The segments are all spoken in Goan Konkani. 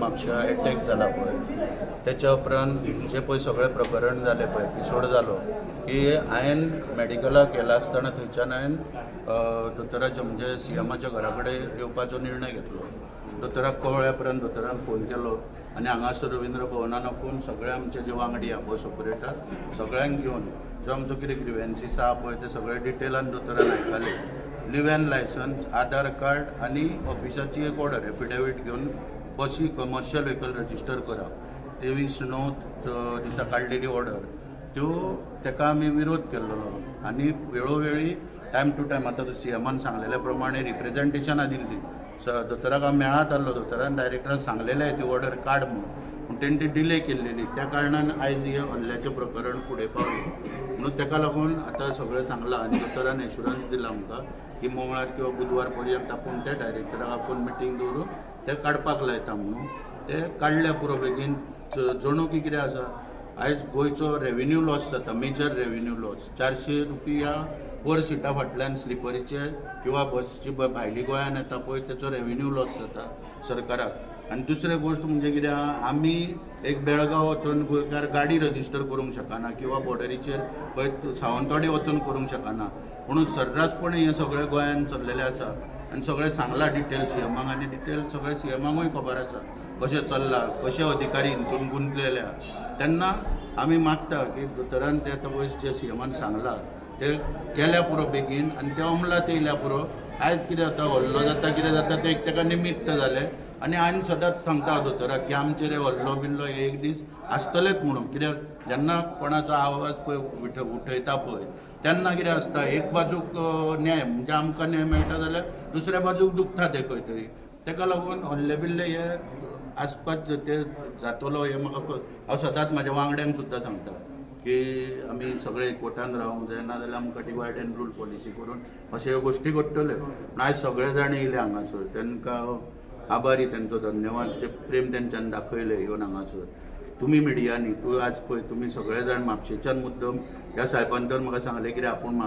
म्हापश्यां एटॅक जाला पळय, तेच्या उपरांत जे पळय सगळें प्रकरण जालें पळय, एपिसोड जालो की हांवें मॅडिकलाक गेला आसतना थंयच्यान हांवें दोतोराच्या म्हणजे सीएमाच्या घरा कडेन येवपाचो निर्णय घेतलो. दोतोराक कळ्ळ्या उपरांत दोतोरान फोन केलो आनी हांगासर रविंद्र भवनान आपोवन सगळे आमचे जे वांगडी आहा बस ऑपरेटर सगळ्यांक घेवन जो आमचो कितें ग्रिवेन्सीस आहा पळय ते सगळे डिटेलान दोतोरान आयकले. लिव एन लायसन्स, आधार कार्ड आनी ऑफिसाची एक ऑर्डर एफिडेवीट घेवन बसी कमर्शियल व्हेकल रजिस्टर करा. 23/9 दिसा काडलेली ऑर्डर त्यो ताका आमी विरोध केल्लो आनी वेळोवेळी टायम टू टायम आतां सीएमान सांगलेल्या प्रमाणे रिप्रेझेंटेशनां दिल्ली. दोतोराक हांव मेळत आसलो, दोतोरान डायरेक्टरान सांगलेलें ती ऑर्डर काड म्हणून, पूण तेणी ती डिले केल्लेली. त्या कारणान आयज हें हल्ल्याचें प्रकरण फुडें पावलें. म्हणून ताका लागून आतां सगळें सांगलां आनी दोतोरान एश्युरन्स दिला आमकां की मंगळार किंवा बुधवार पर्यंत आपूण ते डायरेक्टराक आपोवन मिटींग दवरून ते काडपाक लायता म्हणून. ते काडल्या पुरो बेगीन. जणू की कितें आसा, आयज गोंयचो रेवेन्यू लॉस जाता, मेजर रेवेन्यू लॉस. 400 रुपया पर सिटा फाटल्यान स्लिपरीचे किंवा बसची भायली गोंयान येता पळय तेचो रेवेन्यू लॉस जाता सरकाराक. आनी दुसरें गोश्ट म्हणजे कितें आहा, आमी एक बेळगांव वचून गोंयकार गाडी रजिस्टर करूंक शकना किंवा बॉर्डरीचेर खंय सावंतवाडी वचून करूंक शकना. म्हणून सर्रासपणे हें सगळें गोंयान चल्लेलें आसा आनी सगळें सांगलां डिटेल सीएमाक आनी डिटेल सगळें सीएमाकूय खबर आसा कशें चल्लां, कशे अधिकारी हितून गुंतलेले आहा. तेन्ना आमी मागता की दोतोरान ते आतां पळय जे सीएमान सांगलां ते केल्या पुरो बेगीन आनी ते अंमलात येयल्या पुरो. आयज कितें जाता, हल्लो जाता, कितें जाता तें एक ताका निमित्त जालें. आनी हांवें सदांच सांगता दोतोराक की आमचेर हे हल्लो बिल्लो हे एक दीस आसतलेच म्हणून. कित्याक जेन्ना कोणाचो आवाज पळय उठयता पळय तेन्ना कितें आसता, एक बाजूक न्याय म्हणजे आमकां न्याय मेळटा जाल्यार दुसऱ्या बाजूक दुखता तें खंय तरी. ताका लागून हल्ले बिल्ले हे आसपाक ते जातलो हें म्हाका हांव सदांच म्हाज्या वांगड्यांक सुद्दां सांगता की आमी सगळे एकवटान रावंक जाय, नाजाल्यार आमकां डिवायड एंड रूल पॉलिसी करून अशे ह्यो गोश्टी घडटल्यो. पूण आयज सगळे जाण येयले हांगासर, तांकां आभारी, तांचो धन्यवाद जे प्रेम तेंच्यांनी दाखयलें येवन हांगासर. तुमी मिडियांनी तूं आज पळय तुमी सगळे जाण म्हापशेच्यान मुद्दम ह्या सायबान तर म्हाका सांगलें कितें आपूण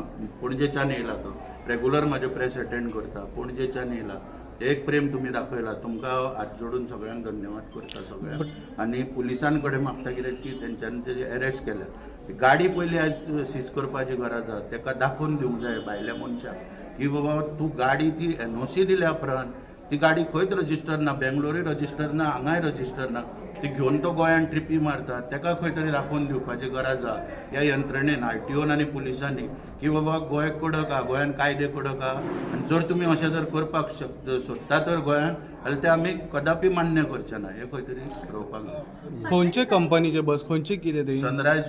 पणजेच्यान येयला, तो रेगुलर म्हाजें प्रेस एटेंड करता, पणजेच्यान येयला. एक प्रेम तुमी दाखयला, तुमकां हात जोडून सगळ्यांक धन्यवाद करता सगळ्यांक. आनी पुलिसां कडेन मागता कितें की तेंच्यांनी तेजे एरेस्ट केल्या गाडी पयली आयज सीज करपाची गरज आसा. ताका दाखोवन दिवंक जाय भायल्या मनशाक की बाबा तूं गाडी ती एनओसी दिल्या उपरांत ती गाडी खंयच रजिस्टर ना, बेंगलोरूय रजिस्टर ना, हांगाय रजिस्टर ना, ती घेवन तो गोंयान ट्रिपी मारता. ताका खंय तरी दाखोवन दिवपाची गरज आसा ह्या यंत्रणेन, आरटीओन आनी पुलिसांनी की बाबा गोंय कडक आहा, गोंयान कायदे कडक आहा आनी जर तुमी अशें जर करपाक सोदता तर गोंयान जाल्यार तें आमी कदापी मान्य करचे ना. हें खंय तरी थारोवपाक जाय. खंयचे कंपनीचे बस, खंयचे कितें ते? सनरायज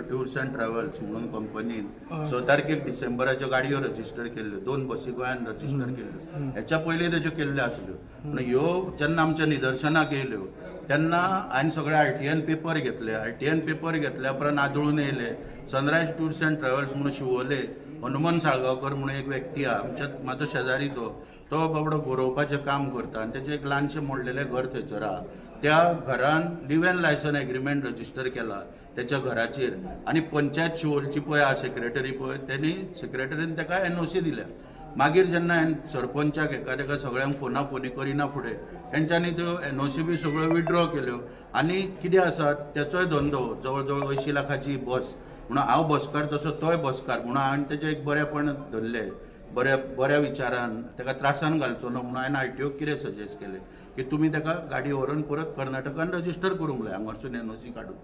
टूर्स अँड ट्रॅव्हल्स म्हणून कंपनीन 6 तारखेक डिसेंबराच्यो गाडयो रजिस्टर केल्ल्यो, 2 बसी गोंयान रजिस्टर केल्ल्यो. हेच्या पयलीं तेच्यो केल्ल्यो आसल्यो, पूण ह्यो जेन्ना आमच्या निदर्शनाक येयल्यो तेन्ना हांवें सगळे आरटीएन पेपर घेतले. आरटीएन पेपर घेतल्या उपरांत आदळून येयले सनरायज टूर्स अँड ट्रॅव्हल्स म्हणून शिवोले हनुमान साळगांवकर म्हणून एक व्यक्ती आहा, आमच्या म्हाजो शेजारी, तो बाबडो गोरोवपाचें काम करता आनी तेचें एक ल्हानशें मोडलेलें घर थंयसर आहा. त्या घरान live and licence agreement register केला तेच्या घराचेर आनी पंचायत शिवोलची पळय आहा सेक्रेटरी पळय, तेणी सेक्रेटरीन ताका एनओसी दिल्या. मागीर जेन्ना हांवें सरपंचाक हेका तेका सगळ्यांक फोना फोनी करिना फुडें तेंच्यांनी त्यो एनओसी बी सगळ्यो विड्रॉ केल्यो. आनी कितें आसा तेचोय धंदो जवळ जवळ 80 लाखाची बस म्हणून हांव बसकार तसो तोय बसकार म्हणून हांवें तेचें एक बरेपण धरलें, बऱ्या बऱ्या विचारान ताका त्रासान घालचो न्हू म्हणून हांवें आरटीओक कितें सजेस्ट केलें की तुमी ताका गाडी व्हरून परत कर्नाटकान रजिस्टर करूंक लाय हांगारसून एनओसी काडून.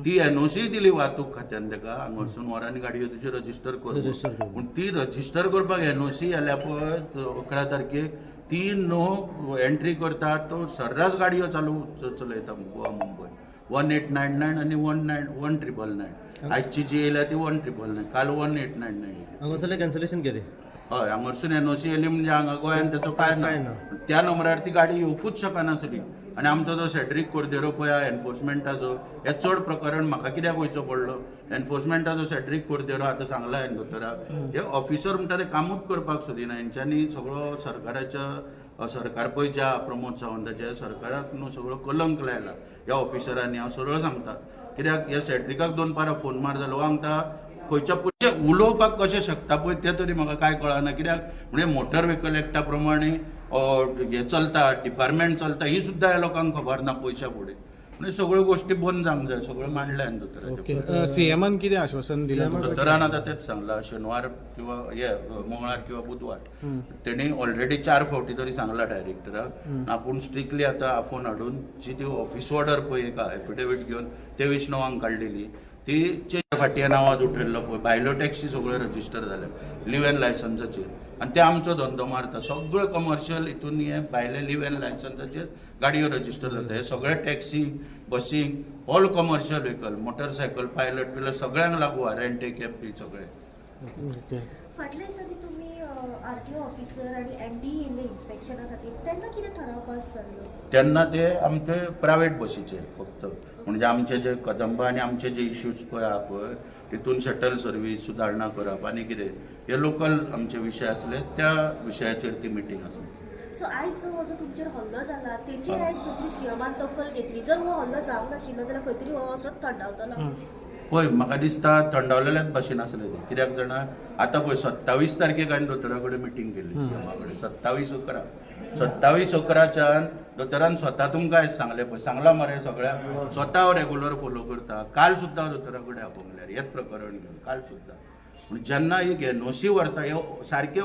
ती एनओसी दिली वाहतूक खात्यान ताका, हांगारसून व्हर आनी गाडयो तुज्यो रजिस्टर कर. पूण ती रजिस्टर करपाक एनओसी आयल्या पळय 11 तारखेक ती नो एंट्री करता तो सर्रास गाडयो चालू चलयता गोवा मुंबय 1899 आनी 199999. आयची जी येयल्या ती 1999, काल 1899. हांगासरलें कॅन्सलेशन केलें. हय, हांगारसून एनओसी येयली म्हणजे हांगा गोंयान तेचो काय ना, त्या नंबरार ती गाडी येवकूच शकनासली. आनी आमचो जो सेड्रीक कोर्देरो पळय एनफोर्समेंटाचो, हे चड प्रकरण म्हाका कित्याक वयचो पडलो, एनफोर्समेंटाचो सेड्रीक कोर्देरो आतां सांगला हांवें दोतोराक, हे ऑफिसर म्हणटा ते कामूच करपाक सोदिना. हेंच्यांनी सगळो सरकाराच्या सरकार पळय ज्या प्रमोद सावंताच्या सरकाराक न्हू सगळो कलंक लायला ह्या ऑफिसरांनी. हांव सरळ सांगता कित्याक ह्या सेड्रिकाक 2 पारां फोन मार जालो सांगता खंयच्या पयशे उलोवपाक कशें शकता पळय तें तरी म्हाका कांय कळना. कित्याक म्हणजे मोटर व्हेकल एक्टा प्रमाणे हे चलता, डिपार्टमेंट चलता ही सुद्दां ह्या लोकांक खबर ना पयशा फुडें. म्हणजे सगळ्यो गोश्टी बंद जावंक जाय, सगळ्यो मांडल्या हांवें दोतोराच्या. सीएमान कितें आश्वासन दिलें? दोतोरान आतां तेंच सांगलां, शेनवार किंवा हे मंगळार किंवा बुधवार. तेणी ऑलरेडी 4 फावटी तरी सांगलां डायरेक्टराक, आपूण स्ट्रिक्टली आतां आफोवन हाडून जी ती ऑफिस ऑर्डर पळय एका एफिडेवीट घेवन 23/9 काडलेली ती फाटल्यान आवाज उठयल्लो पळय, भायल्यो टॅक्सी सगळ्यो रजिस्टर जाल्या लिव एन लायसन्साचेर, आनी ते आमचो धंदो मारता. सगळ्यो कमर्शियल हितून हे भायले लिव एन लायसन्साचेर गाडयो रजिस्टर जाता. हे सगळे टॅक्सी, बसींग, all commercial vehicle, motorcycle, pilot बिलट सगळ्यांक लागू आहा, रेंट ए कॅब बी सगळे. फाटल्या दिसांनी तुमी आरटीओ ऑफिसर आनी एमडी येयल्ले इन्स्पेक्शना खातीर, तेन्ना कितें ठराव पास जाल्लो? तेन्ना ते आमचे प्रायवेट बसीचे फक्त, म्हणजे आमचे जे कदंबा आनी आमचे जे इश्यूज पळय आहा पळय तितून शटल सर्वीस सुदारणा करप आनी कितें हे लोकल आमचे विशय आसले, त्या विशयाचेर ती मिटींग आसली. सो आयज जो तुमचेर हल्लो जाला तेचेर आयज खंय तरी सीएमान दखल घेतली. जर हो हल्लो जावंक नाशिल्लो जाल्यार खंय तरी हो असोच थंडावतलो. पळय म्हाका दिसता थंडावलेल्याच भाशेन आसलें तें, कित्याक जाणा आतां पळय 27 तारखेक हांवें दोतोरा कडेन मिटींग केल्ली सीएमा कडेन, 27/11. 27/11च्यान दोतोरान स्वता तुमकां आयज सांगलें पळय, सांगलां मरे सगळ्यांक, स्वता हांव रेगुलर फोलो करता. काल सुद्दां दोतोरा कडेन आपोवंक हेच प्रकरण घेवन काल सुद्दां. पूण जेन्ना एक एनओसी व्हरता हे सारकें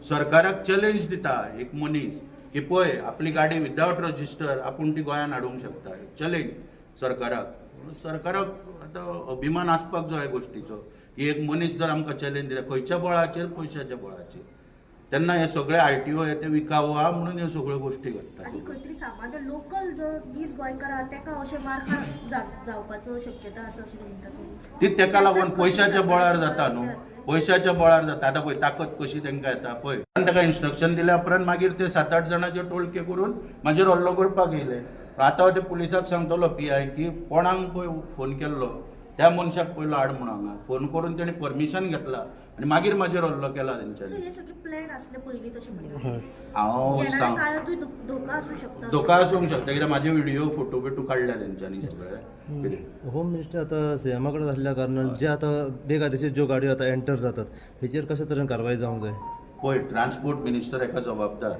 सरकाराक चॅलेंज दिता एक मनीस की पळय आपली गाडी विदावट रजिस्टर आपूण ती गोंयान हाडूंक शकता, चॅलेंज सरकाराक. सरकाराक आतां अभिमान आसपाक जाय गोश्टीचो की एक मनीस जर आमकां चॅलेंज दिता खंयच्या बळाचेर, पयशाच्या बळाचेर, तेन्ना हे सगळे आरटीओ हे ते विकावो आहा म्हणून ह्यो सगळ्यो गोश्टी घडटा. आनी खंय तरी सामान्य लोकल जो दीस गोंयकार आहा तेका अशें मारखाण जावपाचो शक्यता आसा अशें म्हणटा तुमी? ती तेका लागून पयशाच्या बळार जाता न्हू, पयशाच्या बळार जाता. आतां पळय ताकद कशी तेंकां येता पळय, ताका इन्स्ट्रक्शन दिल्या उपरांत मागीर ते 7-8 जाणांचे टोळके करून म्हाजेर हल्लो करपाक येयले. आतां ते पुलिसाक सांगतलो पी I की कोणाक पळय फोन केल्लो त्या मनशाक पयलो हाड म्हणून हांगा फोन करून तेणी परमिशन घेतला आनी मागीर म्हाजेर हल्लो केला तेंच्यांनी. हे सगळे प्लॅन आसले पयलीं तशें म्हणटा? हांव सांग धोका आसूं शकता, धोका आसूंक शकता कित्याक म्हाजे व्हिडिओ फोटो बिटो काडल्या तेंच्यांनी सगळे. कितें होम मिनिस्टर आतां सीएमा कडेन आसल्या कारणान जे आतां बेकायदेशीर ज्यो गाडयो आतां एंटर जातात हेचेर कशे तरेन कारवाय जावंक जाय? पळय ट्रान्सपोर्ट मिनिस्टर एका जबाबदार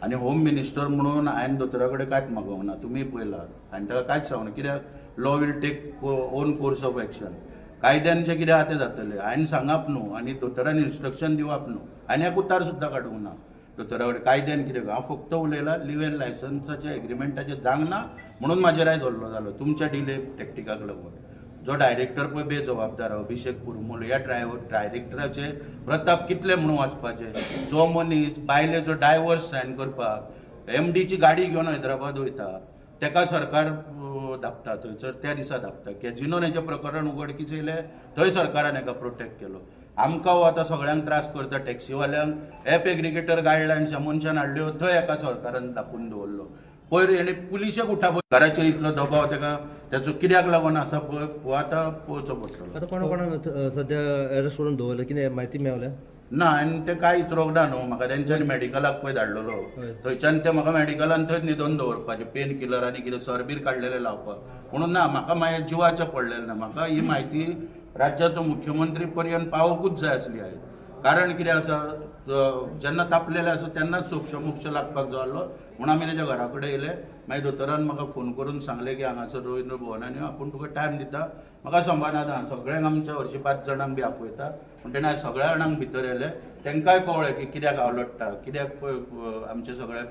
आनी होम मिनिस्टर म्हणून हांवें दोतोरा कडेन कांयच मागोवंक ना, तुमी पळयला हांवें ताका कांयच सांगना, कित्याक law will take own course of action, कायद्यान जें कितें आहा तें जातलें. हांवें सांगप न्हू आनी दोतोरान इन्स्ट्रक्शन दिवप न्हू, आनी एक उतार सुद्दां काडूंक ना दोतोरा कडेन कायद्यान कितें. हांव फक्त उलयलां लिव एन लायसन्साचें एग्रीमेंटाचें जावंक ना म्हणून म्हाजेर आयज हल्लो जालो तुमच्या डिले टॅक्टिकाक लागून. जो डायरेक्टर पळय बेजबाबदार अभिषेक पुरमूल, ह्या डायरेक्टराचे प्रताप कितले म्हणून वाचपाचे. जो मनीस बायले जो डायवर्स सायन करपाक एमडीची गाडी घेवन हैदराबाद वयता तेका सरकार धापता थंयसर त्या दिसा धापता. कॅजिनोन हेचें प्रकरण उघडकीस येयलें थंय सरकारान हेका प्रोटेक्ट केलो. आमकां हो आतां सगळ्यांक त्रास करता, टॅक्सीवाल्यांक एप एग्रिगेटर गायडलायन्स ह्या मनशान हाडल्यो थंय हेका सरकारान धापून दवरलो. पयर हेणे पुलिशेक उठापत घराचेर इतलो दबाव तेका तेचो कित्याक लागून आसा पळय हो आतां पळोवचो पडटलो. आतां कोणा कोणाक सद्या अरेस्ट करून दवरलें कितें म्हायती मेवल्या? ना आनी ते कांय विचारूंक ना न्हू म्हाका, तेंच्यांनी मेडिकलाक पळय धाडलेलो थंयच्यान ते म्हाका मेडिकलान थंयच न्हिदोवन दवरपाचें, पेन किलर आनी कितें सरबीर काडलेलें लावपाक म्हणून ना म्हाका मागीर जिवाचें पडलेलें ना. म्हाका ही म्हायती राज्याचो मुख्यमंत्री पर्यंत पावोवंकूच जाय आसली आयज, कारण कितें आसा जेन्ना तापलेलें आसा तेन्नाच सोक्ष मोक्ष लागपाक जाय आसलो म्हणून आमी तेज्या घरा कडेन येयले. मागीर दोतोरान म्हाका फोन करून सांगलें की हांगासर रवींद्र भवनान यो, आपूण तुका टायम दिता. म्हाका संबाना सगळ्यांक आमच्या हरशीं 5 जाणांक बी आपयता, पूण तेणें आयज सगळ्या जाणांक भितर येयले, तेंकांय कळ्ळें की कित्याक हांव लडटा, कित्याक आमचे सगळे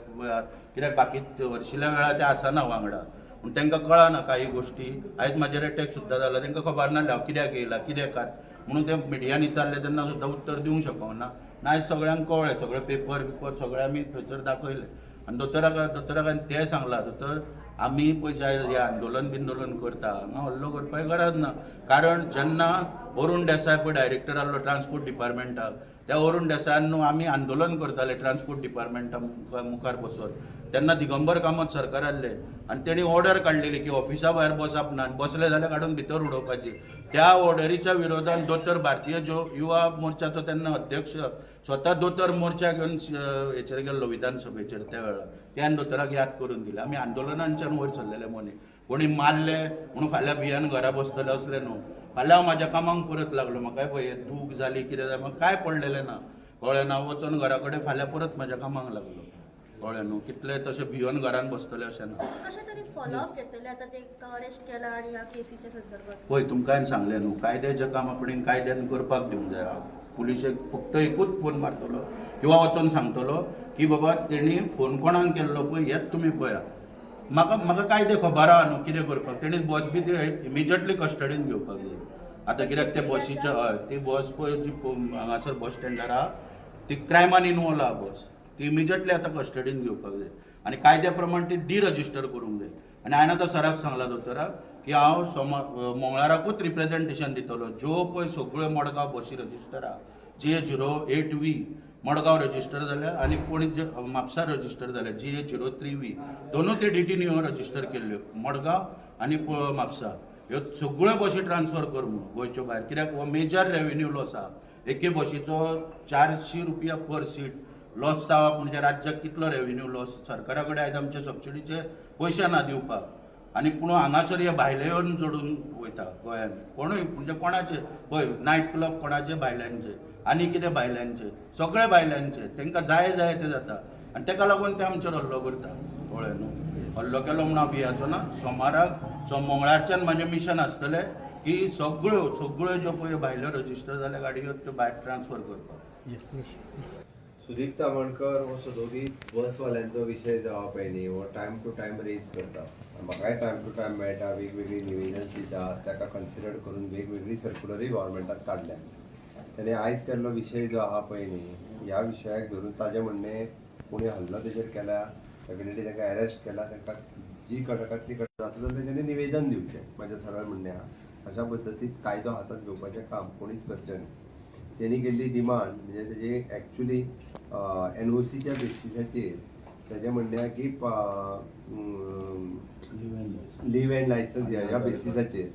कित्याक बाकी हरशिल्या वेळार ते आसना वांगडा, पूण तांकां कळना काही गोश्टी. आयज म्हाजेर अटॅक सुद्दां जाला, तांकां खबर नासलें हांव कित्याक येयला कित्याक काय म्हणून ते मिडियान विचारलें तेन्ना सुद्दां उत्तर दिवंक शकना. आयज सगळ्यांक कळ्ळें, सगळे पेपर बिपर सगळे आमी थंयसर दाखयले आनी दोतोराक हांवें तें सांगलां, दोतोर आमी पळय जे हें आंदोलन बिंदोलन करता हांगा हल्लो करपाक गरज ना, कारण जेन्ना अरुण देसाय पळय डायरेक्टर आहलो ट्रान्सपोर्ट डिपार्टमेंटाक, त्या अरुण देसायान न्हू आमी आंदोलन करताले ट्रान्सपोर्ट डिपार्टमेंटा मुखार बसोन, तेन्ना दिगंबर कामत सरकार आहले आनी तेणी ऑर्डर काडलेली की ऑफिसा भायर बसप ना आनी बसले जाल्यार काडून भितर उडोवपाची. त्या ऑर्डरीच्या विरोधान दोतोर भारतीय जो युवा मोर्चाचो तेन्ना अध्यक्ष स्वता दोतोर मोर्चा घेवन हेचेर गेल्लो विधानसभेचेर त्या वेळार, त्यान दोतोराक याद करून दिली. आमी आंदोलनांच्यान वयर सरलेले मनीस, कोणी मारले म्हणून फाल्यां भियान घरा बसतले असलें न्हू. फाल्यां हांव म्हाज्या कामाक परत लागलो, म्हाका पळय दूख जाली कितें जालें म्हाका कांय पडलेलें ना, कळ्ळें ना, वचोन घरा कडेन फाल्यां परत म्हाज्या कामाक लागलो. कळ्ळें न्हू? कितले तशें भियोन घरान बसतले अशें ना. कशे तरेन फॉलोअप घेतले आतां ते अरेस्ट केला आनी ह्या केसीच्या संदर्भात? पळय, तुमकां हांवें सांगलें न्हू, कायद्याचें काम आपणें कायद्यान करपाक दिवंक जाय. पुलिशेक फक्त एकूच फोन मारतलो किंवा वचोन सांगतलो की बाबा तेणी फोन कोणाक केल्लो पळय, हेच तुमी पळयात. म्हाका कायदे खबर आहा न्हू कितें करपाक. तेणी बस बी ती इमिजिएटली कस्टडीन घेवपाक जाय आतां, कित्याक ते बसीच्या, हय, ती बस पळय जी हांगासर बस स्टँडार आहा ती क्रायमान इनवॉल्व आहा बस. ती इमिजिएटली आतां कस्टडीन घेवपाक जाय आनी कायद्या प्रमाण ती डिरजिस्टर करूंक जाय. आनी हांवें आतां सराक सांगलां, दोतोराक, की हांव सोमार मंगळाराकूच रिप्रेझेंटेशन दितलो. ज्यो पळय सगळ्यो मडगांव बशी रजिस्टर आहा, GA 08 V Madgaon register जाल्या आनी कोणी जे म्हापसा रजिस्टर जाल्या GA 03 V, दोनूय ते डिटिन्यू रजिस्टर केल्ल्यो मडगांव आनी म्हापसा, ह्यो सगळ्यो बशी ट्रान्सफर कर म्हणून गोंयच्यो भायर, कित्याक हो मेजर रेवेन्यू लॉस आहा. एके बशीचो 400 रुपया पर सीट लॉस जावप म्हणजे राज्याक कितलो रेवेन्यू लॉस? सरकारा कडेन आयज आमचे सबसिडीचे पयशे ना दिवपाक आनी पूण हांगासर हे भायले येवन जोडून वयता गोंयान कोणूय. म्हणजे कोणाचे पळय नायट क्लब कोणाचे? भायल्यांचे. आनी कितें भायल्यांचे, सगळे भायल्यांचे. तांकां जाय जाय तें जाता आनी ताका लागून ते आमचेर हल्लो करता. कळ्ळें न्हू? हल्लो केलो म्हणून हांव भियाचो ना. सोमाराक मंगळारच्यान म्हाजें मिशन आसतलें की सगळ्यो सगळ्यो ज्यो पळय भायल्यो रजिस्टर जाल्या गाडयो त्यो भायर ट्रान्सफर करपाक. सुदीप तामणकर हो सदोदीत बसवाल्यांचो विशय जो आहा पळय न्ही, हो टायम टू टायम रेज करता. म्हाकाय टायम टू टायम मेळटा, वेगवेगळी निवेदन दिता. ताका कन्सिडर करून वेगवेगळी सर्कुलरूय गव्हर्मेंटान काडल्या. तेणे आयज केल्लो विशय जो आहा पळय न्ही, ह्या विशयाक धरून ताजें म्हणणें, कोणी हल्लो तेजेर केला, डेफिनेटली तांकां अरेस्ट केला, तांकां जी कडकांतली कडक जाता जाल्यार तेंच्यांनी निवेदन दिवचें. म्हाजें सरळ म्हणणें आहा, अशा पद्दतीन कायदो हातांत घेवपाचें काम कोणीच करचें न्हू. तेणी केल्ली डिमांड म्हणजे तेजी एक्चुली एनओसीच्या बेसिसाचेर तेजें म्हणणें आहा की लीव अँड लायसन्स ह्या बेसिसाचेर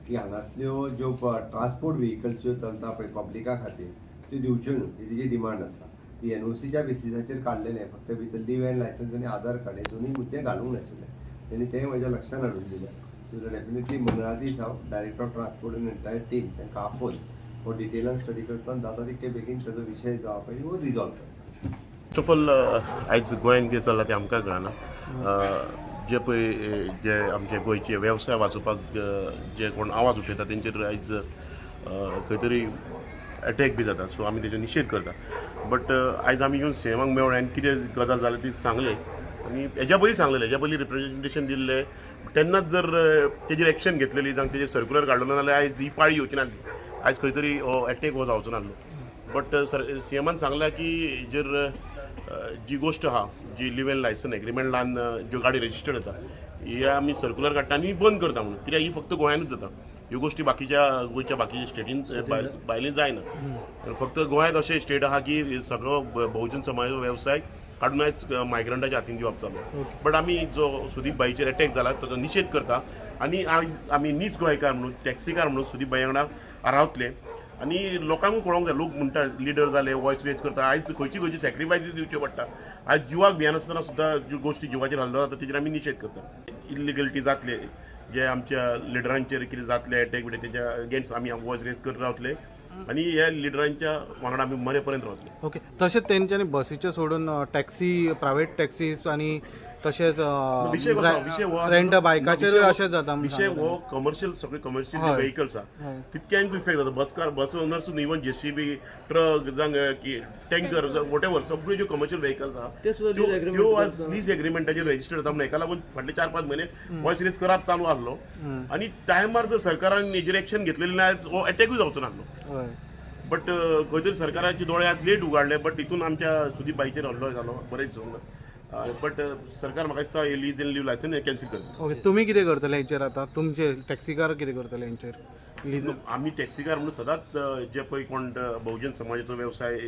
की हांगासल्यो ज्यो ट्रान्सपोर्ट व्हेकल्स ज्यो चलता पळय पब्लिका खातीर, त्यो दिवच्यो न्हू, ही तेजी डिमांड आसा. ती एनओसीच्या बेसिसाचेर काडलेलें, फक्त भितर लीव अँड लायसन्स आनी आधार कार्ड हे दोनूय मुद्दे घालूंक नाशिल्ले. तेणी तें म्हज्या लक्षान हाडून दिलें. सो डेफिनेटली मंगळार दीस हांव director of transport आनी एंटायर टीम तांकां आपोवन हो डिटेलान स्टडी करता आनी जाता तितके बेगीन ताजो विशय जो आहा पळय हो रिजॉल्व करता. फर्स्ट ऑफ ऑल, आयज गोंयांत कितें चल्लां तें आमकां कळना. जे पळय जे आमचे गोंयचे वेवसाय वाचोवपाक जे कोण आवाज उठयता तेंचेर आयज खंय तरी एटॅक बी जाता. सो आमी तेजो निशेध करता. बट आयज आमी येवन सीएमाक मेळ्ळे आनी कितें गजाल जाल्या ती सांगले आनी हेज्या पयलीं सांगलेलें, हेज्या पयलीं रिप्रेझेंटेशन दिल्लें. तेन्नाच जर तेजेर एक्शन घेतलेली जावं तेजेर सर्कुलर काडलो ना जाल्यार आयज ही पाळी येवची नासली, आयज खंय तरी हो एटॅक हो जावचो नासलो. बट सर सीएमान सांगलां की हेजेर जी गोश्ट आहा, जी लिव एन लायसन एग्रीमेंट लावन ज्यो गाडी रजिस्टर्ड जाता, ही आमी सर्कुलर काडटा आनी बंद करता म्हणून. कित्याक ही फक्त गोंयानूच जाता ह्यो गोश्टी, बाकीच्या गोंयच्या बाकीच्या स्टेटीन भायले जायना. फक्त गोंयांत अशें स्टेट आहा की सगळो बहुजन समाजाचो वेवसाय काडून आयज मायग्रंटाच्या हातीन दिवप चालू. बट आमी जो सुदीप भाईचेर एटॅक जाला ताजो निशेध करता आनी आयज आमी नीज गोंयकार म्हणून, टॅक्सीकार म्हणून सुदीप भाई वांगडा रावतले. आनी लोकांकूय कळोंक जाय, लोक म्हणटा लिडर जाले, वॉयस रेज करता. आयज खंयची खंयची सॅक्रिफायसीस दिवच्यो पडटा. आयज जिवाक भियेनासतना सुद्दां ज्यो गोश्टी जिवाचेर हल्लो जाता तेजेर आमी निशेध करता. इलिगलिटी जातले, जे आमच्या लिडरांचेर कितें जातले एटॅक बिटॅक, तेच्या अगेन्स्ट आमी वॉयस रेज करत रावतले आनी ह्या लिडरांच्या वांगडा आमी मरे पर्यंत रावतले. ओके, तशेंच तेंच्यांनी बसीचे सोडून टॅक्सी, प्रायव्हेट टॅक्सीज आनी तशेंच विशय कसो, विशय हो रेंट बायकाचेरूय अशेंच जाता म्हणून विशय सांगता. हो कमर्शियल, सगळे कमर्शियल व्हेकल्स आहा, तितक्यांक इफेक्ट जाता. बसकार, bus owners, even JCB, truck जावं टँकर, what ever, सगळ्यो ज्यो कमर्शियल व्हेकल्स आहा ते सुद्दां त्यो lease agreement त्यो आज करता. लीज एग्रीमेंटाचेर रजिस्टर्ड जाता म्हणून हेका लागून फाटले 4-5 म्हयने वॉयस रेज करप चालू आहलो. आनी टायमार जर सरकारान हेजेर एक्शन घेतलेली ना, आयज हो एटॅकूय जावचो नासलो. बट खंय तरी सरकाराचे दोळे आज लेट उगाडले. बट हितून आमच्या सुदीप भाईचेर हल्लो जालो, बरें दिसूंक ना. बट सरकार म्हाका दिसता हे lease and leave licence cancel करतले. ओके, तुमी कितें करतले हेंचेर आतां? तुमचे टॅक्सीकार कितें करतले हेंचेर लीज? आमी टॅक्सीकार म्हणून सदांच जे पळय कोण बहुजन समाजाचो वेवसाय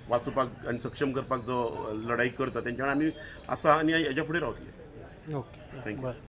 वाचोवपाक आनी सक्षम करपाक जो लढाई करता तेंच्या वांगडा आमी आसा आनी हेज्या फुडें रावतले. Okay. Thank you. बरें.